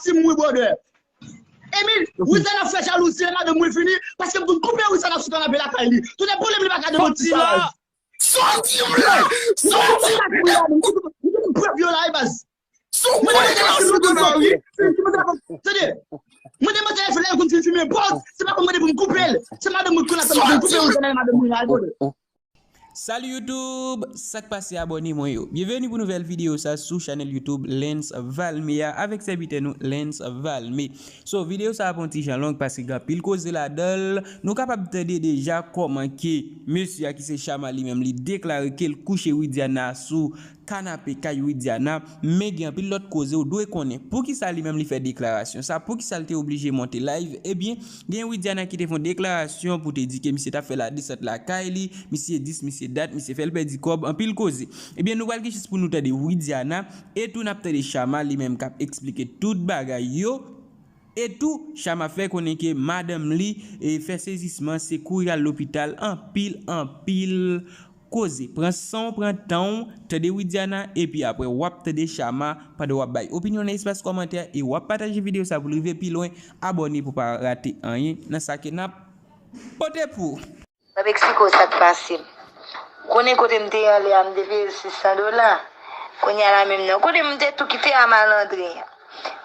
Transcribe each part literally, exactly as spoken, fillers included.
Ti mwen, brother. Emil, Widiana fè jalouzi lè madanm mwen vini, paske m konn koupe Widiana sou kanape lakay li. Tout pwoblèm li pa ka demanti sa. Sòti m la! Sòti m la! M konn prèv yo la, e baz. Sou koupe Widiana sou kanape. Tande, mwen te mande l fè lè l konn fin fimen pòz, se pa pou mande pou m koupe l. Se madanm mwen konn ap fè m konn koupe Widiana, madanm mwen la, brother. Salut YouTube, sa k pase abòne mwen yo? Byenveni pou nouvèl videyo sa sou chanèl YouTube Lens Valmé a avèk sèvitè nou Lens Valmé. So, videyo sa ap yon ti jan long paske gen anpil koze ladan l. Nou kapab tande deja kòman ke mesye a ki se Chama li menm li deklare ke l kouche Widiana sou kanape kay Widiana, men gen anpil lòt koze ou dwe konnen. Poukisa li menm li fè deklarasyon sa? Poukisa l te oblije monte live? Ebyen, gen Widiana ki te fè yon deklarasyon pou te di ke misye t ap fè ladesant lakay li, misye dis, misye dat, misye fè l pèdi kòb, anpil koze. Ebyen, nou pral gen chans pou nou tande Widiana, e tou n ap tande Chama li menm k ap eksplike tout bagay yo. E tou, Chama fè konnen ke madanm li e fè sezisman, se kouri al lopital, anpil, anpil koze. Pran san w, pran tan w, tande Widiana, epi apre w ap tande Chama pandan w ap bay opinyon nan espas kòmantè e w ap pataje videyo sa pou l rive pi lwen. Abòne pou w pa rate anyen nan sa ke n ap pote pou ou. M ap eksplike w sa k pase m. Ou konnen kote m te ye anlè a, m te peye l sis san dola. Kounye a la menm nan, kote m te tou kite a malandren an.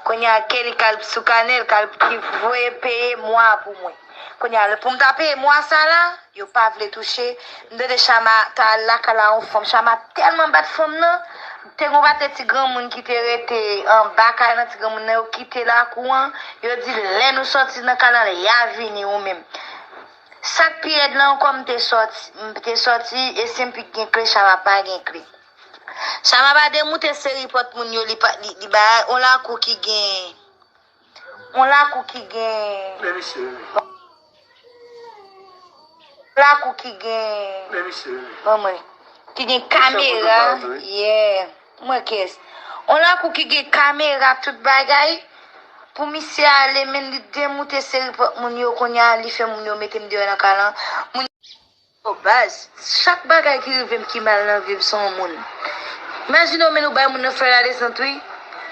Kounye a Kelly k al sou kanè l, k al ki voye peye mwa pou mwen. Kounye a pou m ta peye mwa sa la, yo pa vle touche. M tande Chama ta al lakay la yon fanm. Chama tèlman bat fanm nan. Te gen yon pakèt ti granmoun ki te rete anba kay nan, ti granmoun nan yo kite lakou an. Yo di lè nou sòti nan kay lan, y a vini ou menm. Sa k pi rèd la ankò, m te sòti, m te sòti e se m ki gen kle, Chama pa gen kle. Chama pa demoute seri pòt moun yo, li pa, li, li bay on lakou ki gen, on lakou ki gen, on lakou ki gen, manman, ki gen kamera, yeah. Mwen kès. On lakou ki gen kamera, tout bagay. Pou misye ale, men li demoute seri pòt moun yo, kounye a li fè moun yo mete m deyò nan kay lan. Moun yo baz, chak bagay ki rive m ki mal nan vi m se yon moun. Imajine w, men nou bay moun nan fè ladesant wi.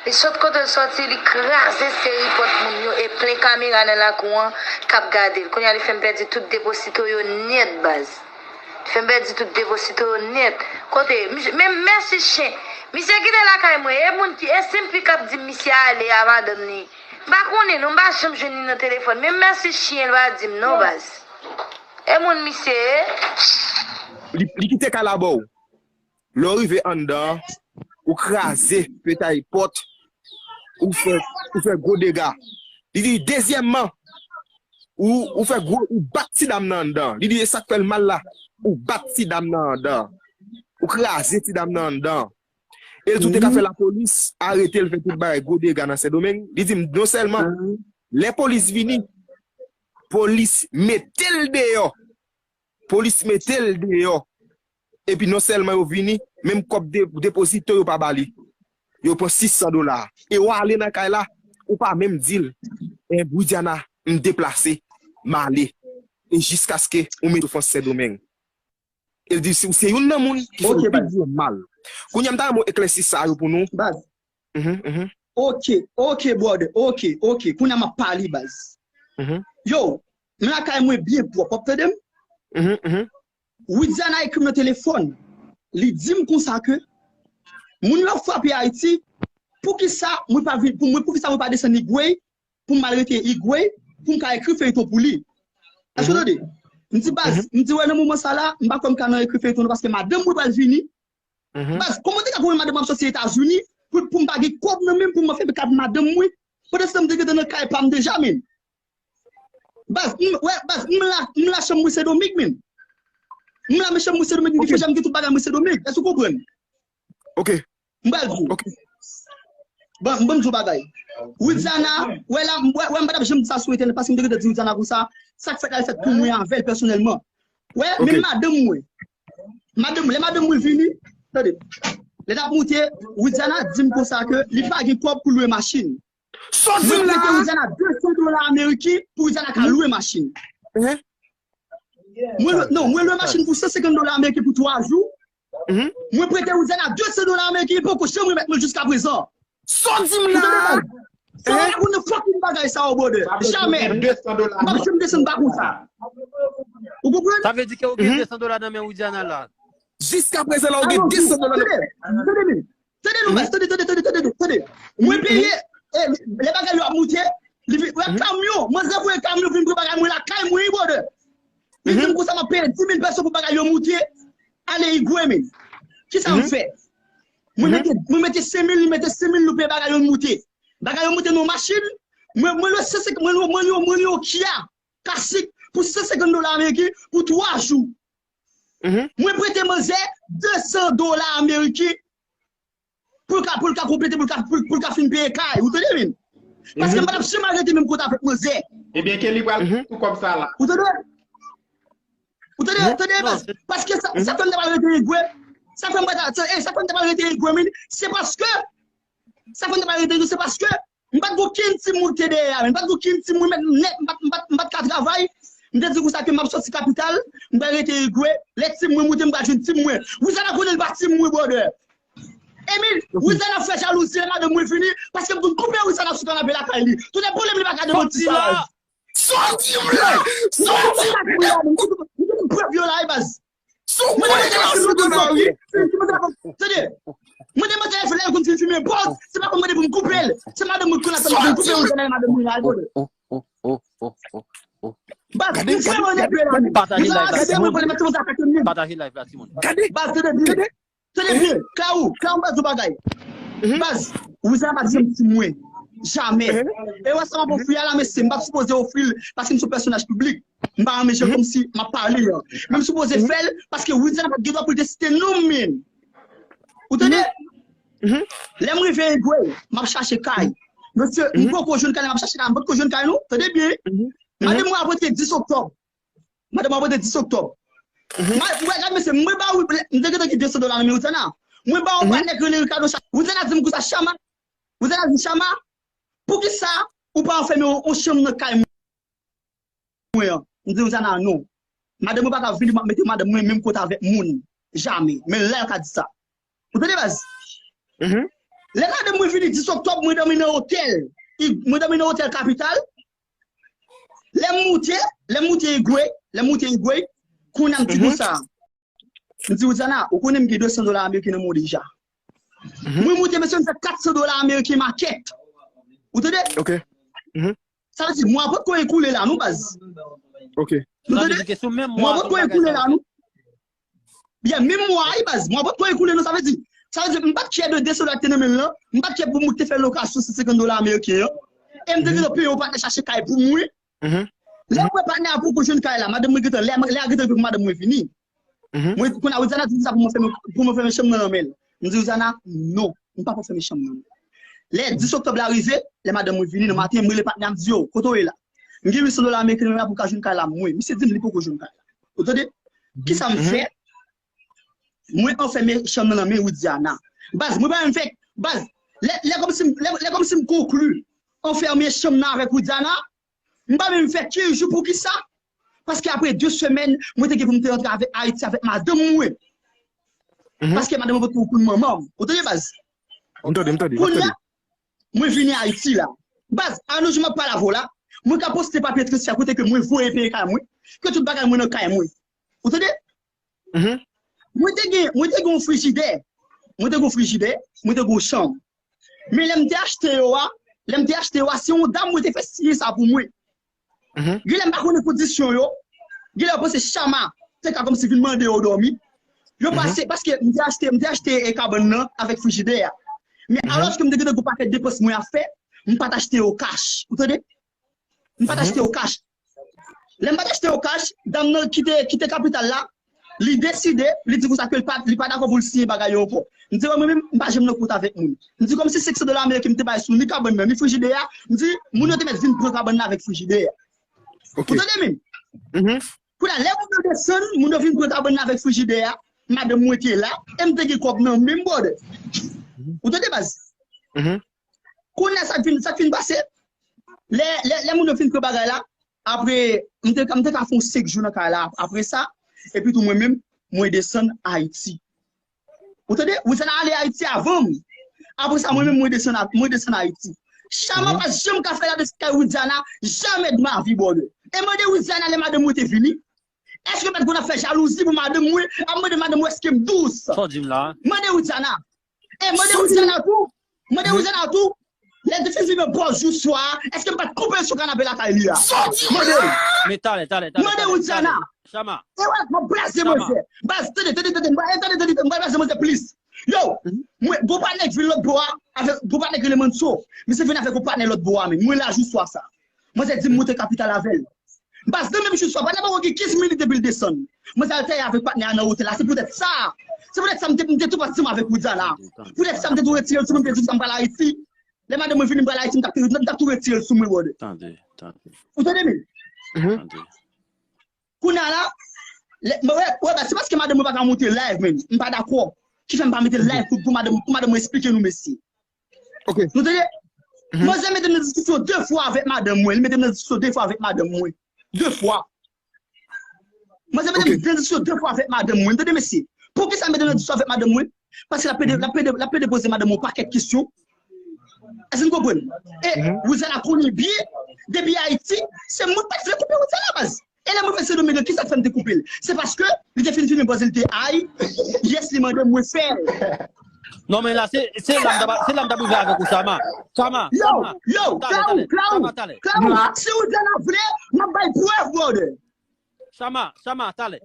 Li sot kote l sòti, li kraze seri pòt moun yo e plen kamera nan lakou an k ap gade l. Kounye a li fè m pèdi tout depo sito yo nèt baz. Fè m pèdi tout depo sito yo nèt. Kote, men mèsi chen. Misye kite lakay mwen. E moun ki, e Simpi k ap di m misye ale a madanm li. M pa konnen non, m pa janm jwenn li nan telefòn. Men mèsi chen, l pa di m non baz. E moun misye ye. Li, li kite kay la ba w. Lè w rive anndan an, ou kraze petay pòt, ou fè, ou fè gwo dega. Li di, dezyèmman, ou, ou fè gwo, ou bat ti dam nan anndan an. Li di, e sa k fè l mal la, ou bat ti dam nan anndan an. Ou kraze ti dam nan anndan an. E l tou te ka fè lapolis arete l, fè tout bagay, gwo dega nan Sendomeng. Li di m, non sèlman, lè polis vini, polis mete l deyò. Polis mete l deyò. Epi non sèlman yo vini, menm kòb de, depozito yo pa ba li. Yo pran sis san dola. E w ale nan kay la, ou pa menm di l, en, Widiana, m deplase, m ale. E jiskaske ou mete soufrans Sendomeng. E l di, si w se youn nan moun ki fè l pi gwo mal. Kounye a m ta renmen w eklèsi sa yo pou nou. Baz. Mhm, mhm. Ok, ok, brother, ok, ok. Kounye a m ap pale, baz. Mhm. Yo, m lakay mwen byen pwòp, w ap tande m? Mhm, mhm. Widiana ekri m nan telefòn. Li di m konsa ke moun yo ap frape Ayiti, poukisa mwen pa vin, pou mwen, poukisa mwen pa desann Igwey, pou m al rete Igwey, pou m ka ekri feyton pou li. Èske w tande? M di, baz, m di, wè, nan moman sa la, m pa kwè m ka nan ekri feyton non, paske madanm mwen pral vini. Baz, kòman w te ka konprann madanm mwen ap sòti Etazini, pou, pou m pa gen kòb nan men m, pou mwen fè kat madanm mwen? Pandan se tan m te gentan nan kay pa m deja, men. Baz, m, wè, baz, m la, m la chanm mwen Sendomeng, men. M la men chanm mwen Sendomeng, m gen fè janm gen tout bagay mwen Sendomeng. Èske w konprann? Ok. M pral di w. Ban, ban m di w bagay. Widiana, wè la, wè, wè, m pa t ap janm di sa sou entènèt, paske m te gentan di Widiana konsa, sa k fèt la, l fèt pou mwen avè l pèsonèlman. Wè, men madanm mwen. Madanm, lè madanm mwen vini, tande. Lè n ap monte, Widiana di m konsa ke li pa gen kòb pou lwe machin. Mwen prete Widiana de san dola ameriken pou Widiana ka lwe machin. Mwen, non, mwen lwe machin pou san senkant dola ameriken pou twa jou. Mwen prete Widiana de san dola ameriken, li poko janm remèt mwen jiska prezan. Sa w di m la? Sa pa konn nan fucking bagay sa yo, brother. Jamè. M p ap janm desann pa konsa. Ou konprann? Sa vle di ke ou gen de san dola nan men Widiana la. Jiskaprezan la ou gen de san dola nan men. Tande, tande, tande, tande, tande, tande. Mwen peye, lè bagay yo ap moute, li vin, wè kamyon, manzè voye kamyon vin pran bagay mwen lakay mwen, brother. Li di m konsa m ap peye dis mil peso pou bagay yo moute. Ale Igwe, men. Kisa m fè? Mwen mete, mwen mete senk mil, li mete senk mil, nou peye bagay yo moute. Bagay yo moute nan machin. Mwen, mwen lwe senk, mwen lwe, mwen lwe, mwen lwe yon Kia, kasik, pou san senkant dola ameriken, pou twa jou. Mwen prete manzè de san dola ameriken pou l ka, pou l ka konplete, pou l ka, pou, pou l ka fin peye kay. Ou tande, men? Paske m pa t ap janm al rete menm kote avèk manzè. Ebyen, Kelly pral tou kòb sa la. Ou tande? Ou tande, tande, baz? Paske sa, sa fè m te pral rete Igwe. Sa fè m pa ta, sa, eh, sa fè m te pral rete Igwe, men. Se paske, sa fè m te pral rete Igwe, se paske m pa t gen okenn tim mwen ki te dèyè a, men. M pa t gen okenn tim mwen, men, nèt, m pa t, m pa t, m pa t ka travay. M te di konsa ke m ap sòti kapital, m pral rete Igwe. Lè tim mwen moute, m pral jwenn tim mwen. Widiana konnen l pa tim mwen, brother. Emil, Widiana fè jalouzi lè madanm mwen vini, paske m konn koupe Widiana sou kanape lakay li. Tout e pwoblèm li pa ka demanti sa. Sòti m la! Sòti m la! Prèv yo la, e baz. Sou koupe Widiana sou kanape. Tande. Mwen te mande lè l konn fin fimen pòz, se pa pou mande pou m koupe l. Se madanm mwen konn ap koupe Widiana, madanm mwen la, brother. Baz, mwen vrèman nève la, men. Pataje live la, timoun. Pataje live la, timoun. Baz, tande byen. Tande byen. Kaou, Kaou, baz, yon bagay. Baz, Widiana pa t janm ti mwen. Jamè. E wè sa m ap ofri a la, mesye, m pa t sipoze ofri l paske m se yon pèsonaj piblik. M pa renmen jan kòmsi m ap pale an. Men m sipoze fè l paske Widiana pa t gen dwa pou l te site non m, men. Ou tande? Lè m rive Igwe, m ap chache kay. Mesye, m poko jwenn kay, m ap chache kay, m potko jwenn kay, non. Tande byen. Madanm mwen ap rantre dis oktòb. Madanm mwen ap rantre dis oktòb. Mwen, gad mesye, mwen ba, m te gentan gen de san dola nan men Widiana. Mwen ba yon patnè ki rele Ricardo Chama. Widiana di m konsa, Chama. Widiana di, Chama, poukisa ou pa anfèmen yon, yon chanm nan kay mwen an? M di Widiana non. Madanm mwen pa ka vini, m ap mete madanm mwen menm kote avèk moun. Jamè. Men lè l ka di sa. Ou tande, baz? Lè madanm mwen vini dis oktòb, mwen dòmi nan otèl. Mwen dòmi nan otèl kapital. Lè m moute, lè m moute Igwe, lè m moute Igwe, kounye a m di konsa. M di, Widiana, ou konnen m gen de san dola ameriken nan men w deja. Mwen moute, mesye, m fè kat san dola ameriken makèt. Ou tande? Ok. Sa vle di, mwa potko ekoule la, non, baz. Ok. Nou tande? Mwa potko ekoule la, non. Byen, menm mwa, wi, baz. Mwa potko ekoule, non, sa vle di. Sa vle di, m pa t kyè de de san dola ki te nan men l lan. M pa t kyè pou moun ki te fè lokasyon san senkant dola ameriken an. E m te gentan peye yon patnè chache kay pou mwen. Lè m wè patnè a poko jwenn kay la, madanm mwen gentan, lè, lè a gentan rive pou madanm mwen vini. Mwen, kounye a, Widiana di m sa pou mwen fèmen, pou mwen fèmen chanm nan nan men l. M di Widiana, non, m pa pou fèmen chanm nan. Lè dis oktòb la rive, lè madanm mwen vini nan maten, m rele patnè a, m di, yo, kote w ye la? M gen uit san dola ameriken nan men la pou m ka jwenn kay la, mwen. Misye di m li poko jwenn kay la. Ou tande? Kisa m fè? Mwen anfèmen chanm nan nan men Widiana. Baz, mwen pa menm fè, baz, lè, lè kòmsi m, lè, lè kòmsi m konkli anfèmen chanm nan avèk Widiana, m pa menm fè kenz jou. Poukisa? Paske apre de semèn, mwen te gen pou m te rantre avèk Ayiti avèk madanm mwen. Paske madanm mwen potko konn manman m. Ou tande, baz? M tande, m tande, m ap tande. Mwen vini Ayiti la. Baz, a nou jou m ap pale avè w la, mwen ka poste papye transfè kote ke mwen voye peye kay mwen, ke tout bagay mwen nan kay mwen. Ou tande? Mwen te gen, mwen te gen yon frijidè. Mwen te gen yon frijidè, mwen te gen yon chanm. Men lè m te achte yo a, lè m te achte yo a, se yon dam mwen te fè siyen sa pou mwen. Genlè m pa konnen kondisyon yo. Genlè yo panse Chama te ka kòmsi vin mande yo dòmi. Yo pase, paske m te achte, m te achte e kabann nan avèk frijidè a. Men alòske m te gentan gen yon pakèt depans mwen ap fè, m pa t achte yo kach. Ou tande? M pa t achte yo kach. Lè m pa t achte yo kach, dam nan ki te, ki te kapital la, li deside, li di konsa ke li pa, li pa dakò pou l siyen bagay yo ankò. M di, mwen menm, m pa janm nan kont avèk moun. M di, kòmsi senk san dola ameriken m te bay sou ni kabann nan, ni frijidè a, m di, moun yo te mèt vin pran kabann nan avèk frijidè a. Ou tande, men? Kounye a, lè moun yo desann, moun yo vin pran kabann nan avèk frijidè a, madanm mwen te la, e m te gen kòb nan men m, brother. Ou tande, baz? Kounye a, sa k fin, sa k fin pase, lè, lè, lè moun yo fin pran bagay la, apre, m te, m te ka fè yon senk jou nan kay la, apre sa, epi tou mwen menm, mwen desann Ayiti. Ou tande? Widiana ale Ayiti avan m. Apre sa, mwen menm, mwen desann, mwen desann Ayiti. Chama pa janm ka fè ladesant kay Widiana, jamè de ma vi, brother. E mande Widiana lè madanm mwen te vini. Èske m pa t konn ap fè jalouzi pou madanm mwen? Ap mande madanm mwen èske m dous. Sa w di m la? Mande Widiana. E mande Widiana tou. Mande Widiana tou. Lè l te fin vin bòz jou swa, èske m pa t koupe l sou kanapé lakay li a? Mande l. Men talè, talè, talè. Mande Widiana. Chama. E wè, m ap braze manzè. Baz, tande, tande, tande, m pral, tande, tande, tande, m pral braze manzè plis. Yo, mwen, gon patnè k vin lòt bò a, avèk, gon patnè k rele Manso. Misye vin avèk yon patnè lòt bò a, men mwen la jou swa sa. Manzè di m moute kapital avè l. Baz, nan menm jou swa, patnè poko gen kenz minit depi l desann. Manzè al tèyè avèk patnè a nan otèl la, se poutèt sa. Se poutèt sa m te, m te tou pati ansanm avèk Widiana. Poutèt sa m te tou retire l sou mwen, m te di sa m pral Ayiti. Lè madanm mwen vini, m pral Ayiti, m t ap, m t ap tou retire l sou mwen, brother. Tande, tande. Ou tande, men? Tande. Kounye a la, lè, mwen, wè, wè, se paske madanm mwen pa ka monte live, men. M pa dakò. Ki fè m pa mete live pou, pou madanm, pou madanm mwen esplike nou, mesye. Ok. Nou tande? Manzè mete m nan diskisyon de fwa avèk madanm mwen. Li mete m nan diskisyon de fwa avèk madanm mwen. De fwa. Manzè mete m nan diskisyon de fwa avèk madanm mwen. Tande, mesye. Poukisa l mete m nan diskisyon avèk madanm mwen? Paske l ap plede, l ap plede, l ap plede poze madanm mwen yon pakèt kesyon. Èske n konprann? E Widiana konnen byen, depi Ayiti, se mwen k pa t vle koupe Widiana, baz. E lè mwen fè Sendomeng, kisa k fè m te koupe l? Se paske li te fin fini bòz, li te ay, yes, li mande mwen fè l. Non, men la, se, se la m t ap, se la m t ap rive avèk ou, Chama. Chama, yo, Chama, yo, talè, Klaou, talè, Klaou, Chama, talè. Klaou, si Widiana vle, m ap bay prèv, brother. Chama, Chama, talè,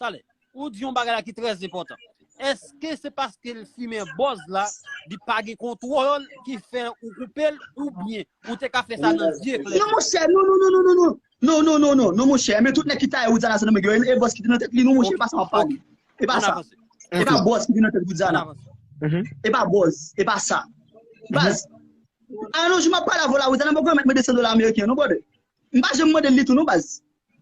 talè. Ou di yon bagay la ki trè enpòtan. Èske se paske l fimen bòz la, li pa gen kontwòl ki fè ou koupe l, oubyen ou te ka fè sa nan zye klè? Non, monchè, non, non, non, non, non, non. Non, non, non, non, non, monchè. Men tout nèg ki taye Widiana Sendomeng yo, e, e bòz ki te nan tèt li, non, monchè, e pa sa m ap pale. E pa sa. E pa bòz ki te nan tèt Widiana. E pa bòz, e pa sa. Baz, a yon jou m ap pale avè w la, Widiana poko remèt mwen de san dola ameriken, non, brother. M pa janm mande l li tou, non, baz.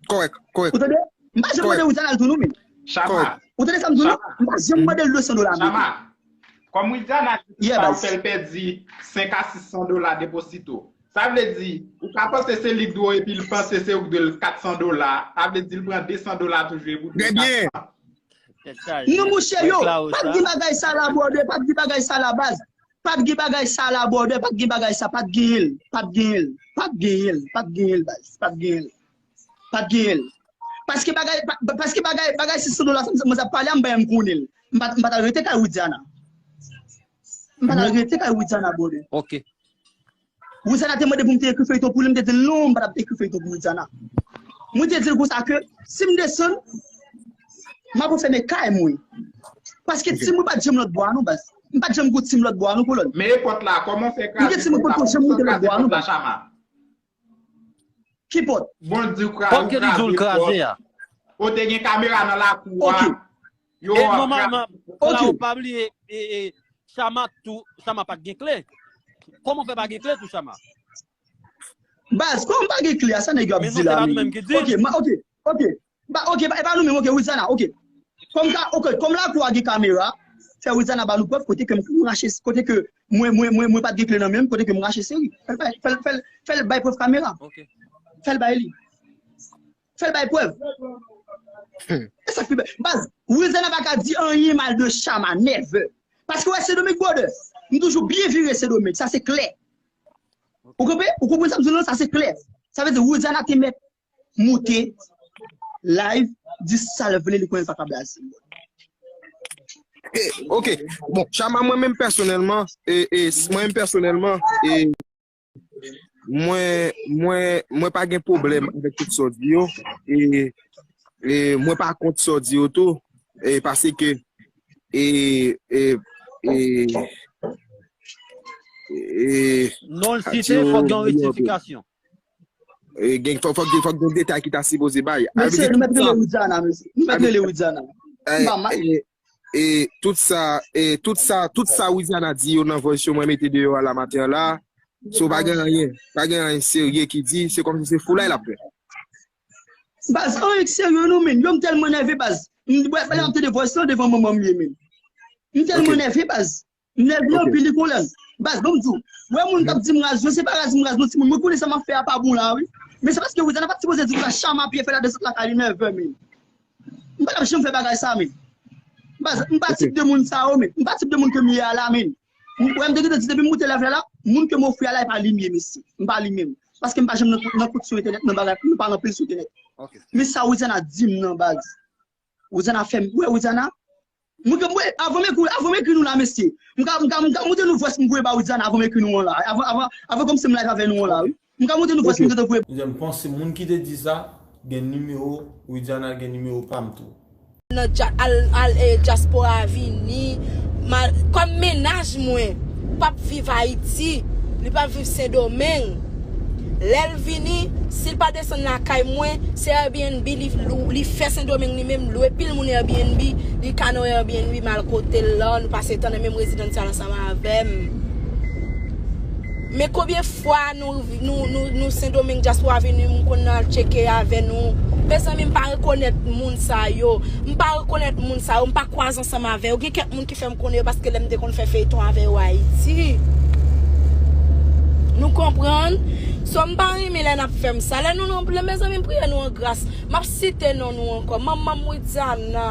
Kòrèk, kòrèk. Ou tande? M pa janm mande Widiana l tou, non, men. Chama. Ou tande sa m di w, non? M pa janm mande l de san dola ameriken. Chama. Kòm Widiana di sa, ou fè l pèdi senk a sis san dola deposito. Sa vle di, ou ka panse se li k dwe w epi l panse se ou k dwe l kat san dola. Sa vle di, l pran de san dola toujou epi w dwe l kat san. Non, monchè, yo, pa t gen bagay sa la, brother, pa t gen bagay sa la, baz. Pa t gen bagay sa la, brother, pa t gen bagay sa, pa t genyen l, pa t genyen l, pa t genyen l, pa t genyen l, baz, pa t genyen l. Pa t genyen l. Paske bagay, pa, paske bagay, bagay sis san dola sa, mwen sa pale a, m pa janm konnen l. M pa, m pa t al rete kay Widiana. M pa t al rete kay Widiana, brother. Ok. Widiana te mande pou m te ekri feyton pou li, m te di l non, m pa t ap ekri feyton pou Widiana. Mwen te di l konsa ke si m desann, m ap fèmen kay mwen. Paske tim mwen pa t janm lòt bò a non, baz. M pa t janm gon tim lòt bò a non, kolòn. Men epòt la, kòman w fè kraze? M gen tim mwen pa t janm monte lòt bò a non, baz. Ki pòt? Bon, di w kraze, pòt ke li di w l kraze a. Ou te gen kamera nan lakou a. Ok. Yo ap kraze. E nòmalman, Klawo, pa bliye, e, e, Chama tou, Chama pa t gen kle. Kòman w fè pa gen kle tou, Chama? Baz, kòman m pa gen kle a, sa nèg yo ap di la, men. Ok, ok, ok. Ba, ok, ba, e pa nou menm, ok, Widiana, ok. Kòm ka, ok, kòm lakou a gen kamera, fè Widiana ba nou prèv kote ke m rache, kote ke mwen, mwen, mwen, mwen pa t gen kle nan men m, kote ke m rache seri. Fè l bay, fè l, fè l, fè l bay prèv kamera. Ok. Fè l bay li. Fè l bay prèv. E sa k pi bèl. Baz, Widiana pa ka di anyen mal de Chama, never. Paske w wè Sendomeng, brother, m toujou byen vire Sendomeng, sa se klè. Ou konprann? Ou konprann sa m di w lan? Sa se klè. Sa vle di Widiana te mèt moute live, di sa l vle, li konnen l pa ka blaze. Eh, ok. Bon, Chama, mwen menm pèsonèlman, e, e, mwen menm pèsonèlman, e, mwen, mwen, mwen pa gen pwoblèm avèk tout sa w di yo. E, e mwen pa kont sa w di yo tou. E paske, e, e, e, e, non l site, fòk gen yon rektifikasyon. E, gen, fòk, fòk, fòk gen detay ki ta sipoze bay. Mesye, nou mèt rele Widiana, mesye. Nou mèt rele Widiana. E, e, e, tout sa, e, tout sa, tout sa Widiana di yo nan voice yo mwen mete deyò a la maten an la, so pa gen anyen, pa gen anyen serye ki di, se kòmsi se foulay l ap fè. Baz, anyen k serye non, men. Yo, m tèlman nève, baz. M, brèf, lè m ap tande voice lan devan manman m ye, men. M tèlman nève, baz. M nève anpil, li konnen. Baz, ban m di w. Wè moun k ap di m raz yo, se pa raz m raz non, timoun. Mwen konnen sa m ap fè a pa bon la, wi. Men se paske Widiana pa t sipoze di konsa, Chama ap fè ladesant lakay li nève, men. M pa t ap janm fè bagay sa, men. Baz, m pa tip de moun sa yo, men. M pa tip de moun ke m ye a la, men. Ou wè m te gentan di depi m moute live la la, Moun ke m ofri a la, e pa li m ye, mesye. M pa li menm. Paske m pa janm nan, nan kont sou entènèt, nan bagay, nou pale anpil sou entènèt. Men sa Widiana di m nan baz. Widiana fè m, wè Widiana, mwen, mwen, avan m ekri, avan m ekri nou la, mesye. M ka, m ka, m ka montre nou vwès m voye ba Widiana avan m ekri nou an la. Avan, avan, avan kòmanse m live avè nou an la, wi. M ka montre nou vwès m gentan voye. Ebyen, m panse moun ki te di sa, gen nimewo Widiana, gen nimewo pa m tou. Nan dja-, al, al, e, dyaspora vini, ma-, kòm mennaj mwen p ap viv Ayiti, li p ap viv Sendomeng. Lè l vini, si l pa desann lakay mwen, se Airbnb li lou-, li fè Sendomeng li menm, lwe pil moun Airbnb, li ka nan Airbnb m al kote l lan, nou pase tan nan menm rezidans sa l ansanm avè m. Men konbyen fwa nou, nou, nou, nou Sendomeng dyaspora vini, m konn al tcheke avè nou. Mezanmi, m pa rekonèt moun sa yo. M pa rekonèt moun sa yo. M pa kwaze ansanm avè yo. Gen kèk moun ki fè m konnen yo paske lè m te konn fè feyton avè yo Ayiti. Nou konprann? So, m pa renmen lè n ap fè m sa. Lè nou nan pwoblèm, mezanmi, m priye nou an gras. M ap site non nou ankò. Manman m Widiana,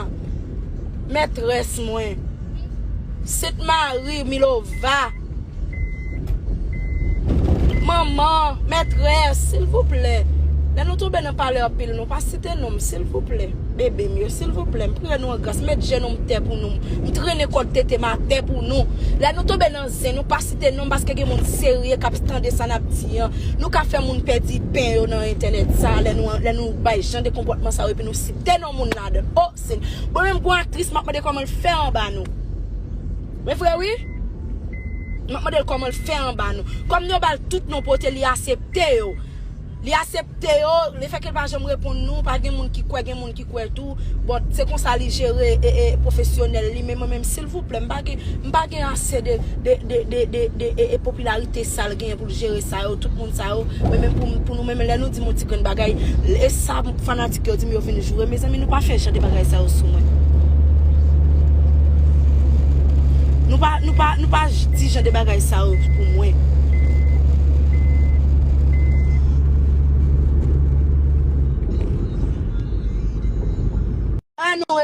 mètrès mwen. Sent Mari Milova. Manman, mètrès, silvouplè. Lè nou tonbe nan pale anpil, nou pa site non m, silvouplè. Bebe m yo, silvouplè, m priye nou an gras, met jenou m tè pou nou. M trennen kòd tete m atè pou nou. Lè nou tonbe nan zen, nou pa site non m, paske gen moun serye k ap tande sa n ap di an. Nou ka fè moun pèdi pen yo nan entènèt sa, lè nou, lè nou bay jan de konpòtman sa yo, epi nou site non moun ladan. O, Senyè. Bon, menm pou aktris, m ap mande kòman l fè anba nou. Men vre, wi. M ap mande l kòman l fè anba nou. Kòm nou ba l tout non pote, li asepte yo. Li asepte yo, lefètke l pa janm reponn nou, pa gen moun ki kwè, gen moun ki kwè tou. Bon, se konsa li jere, e, e, pwofesyonèl li, men mwen menm, silvouplè, m pa gen, m pa gen ase de, de, de, de, de, de, e, e, popilarite sa l genyen pou l jere sa yo, tout moun sa yo. Men menm pou, pou nou menm, lè nou di m yon ti grenn bagay, e sa fanatik yo di m yo vin joure, mezanmi, nou pa fè jan de bagay sa yo sou mwen. Nou pa, nou pa, nou pa di jan de bagay sa yo pou mwen. Ah non,